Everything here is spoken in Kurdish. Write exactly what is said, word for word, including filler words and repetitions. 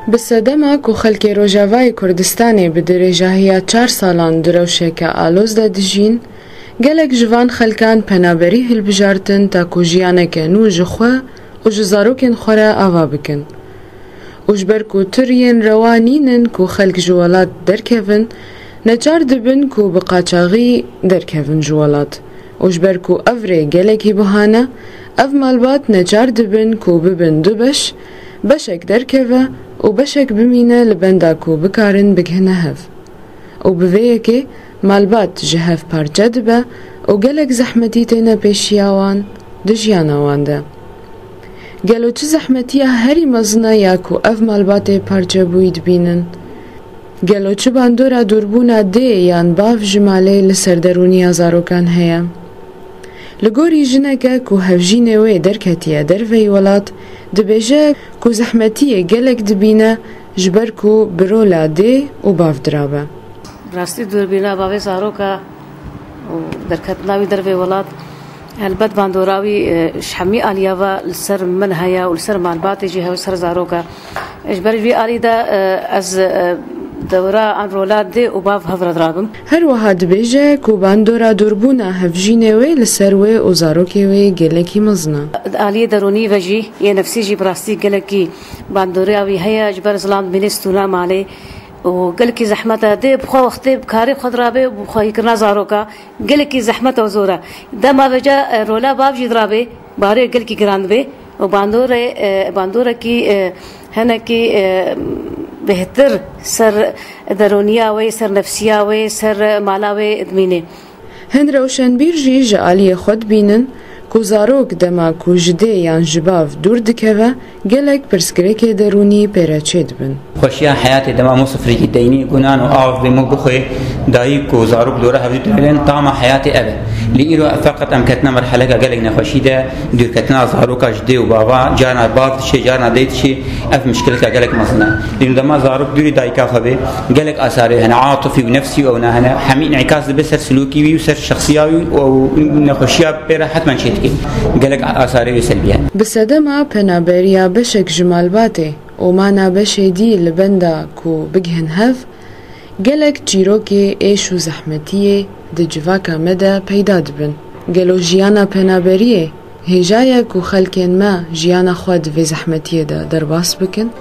Bi sedema ku xelkê Rojavayê Kurdistanê bi dirêjahiya çar salan di rewşeke aloz de dijîn, gelek ji van xelkan penaberî hilbijartin ta ku jiyaneke nû ji xwe û ji zarokên xwe re ava bikin. Û ji ber ku tu riyên rewa nînin ku xelk ji welat derkevin, neçar dibin ku bi qaçaxî derkevin ji welat. Û ji ber ku ev rê gelekî buha ne, ev malbat neçar dibin ku bibin du beş, beşek derkeve û beşek bimîne li benda ku bikarin bigihine hev. Û bi vê yekê malbat ji hev parçe dibe û gelek zehmetî têne pêşiya wan di jiyana wan de. Gelo çi zehmetiya herî mezin e ya ku ev malbatê parçebûyî dibînin? Gelo çi bandora dûrbûna dê yan bav ji malê li ser derûniya zarokan heye? Li gorî jineke ku hevjînê wê derketiye derveyî welat, dibêje ku zehmetiyê gelek dibîne ji ber ku bi rola dê û bav dirabe. Bi rastî dûrbîna bavê zaroka û derketina wî dervê welat, helbet bandora wî, e, ji hemî aliya ve li ser min heye û li ser malbatê jî heye, li ser zaroka. Ji ber vî alî de, e, ez, e, dewra an rola dê û bav hev re dirabim. Her wiha dibêje ku bandora dûrbûna hevjînê wê li ser wê û zarokê wê gelekî mezin e. Di aliyê derûnî ve jî, yê nefsî jî bi rastî gelekî bandora wî heye, ji ber zilam dibîne stûna malê û gelekî zehmet e. Dê bi xwe wextê bi karê xwe dirabe û bi xweyîkirina zaroka gelekî zehmet û zor e. Dema veca, e, rola bav jî dirabe, barê gelkî giran dibe û bandorê, e, bandorekî, e, hinekî, e, bêhtir ser derûniya wê, ser nefsiya wê, ser mala wê dimîne. Hin rewşenbîr jî ji aliyê xwe dibînin ku zarok dema ku ji dê yan ji bav dûr dikeve, gelek pirsgirêkê derûnî pê re çêdibin. Xweşiya heyatê dema mû sifrîkî deynî, gunan û av bê mû bixwê, dayik û zarok dora hevdû dibînin, tama heyatê ev e. Lê îro feqet em ketine merheleka gelek nexweşî de, dûrketina zaroka ji dê û bava, carna bav diçê, carna dê diçê, ev mişkileka gelek mezin e. Lê dema zarok dûrî dayika xwe bê, gelek asarê hene, atifî û nefsî û ewna hene, hemî înîkas dibe ser silokî wî û ser şexsiya wî û nexweşiya pê re hetmen çê dike. Gelek asarê wê selbî hene. Bi sedema penaberiya beşek ji malbatê û mana beşê dî li benda ku bigihin hev, gelek çîrokê êş û zehmetiyê di civaka me de peyda dibin. Gelo jiyana penaberiyê hêja ye ku xelkên me jiyana xwe di vê zehmetiyê de derbas bikin?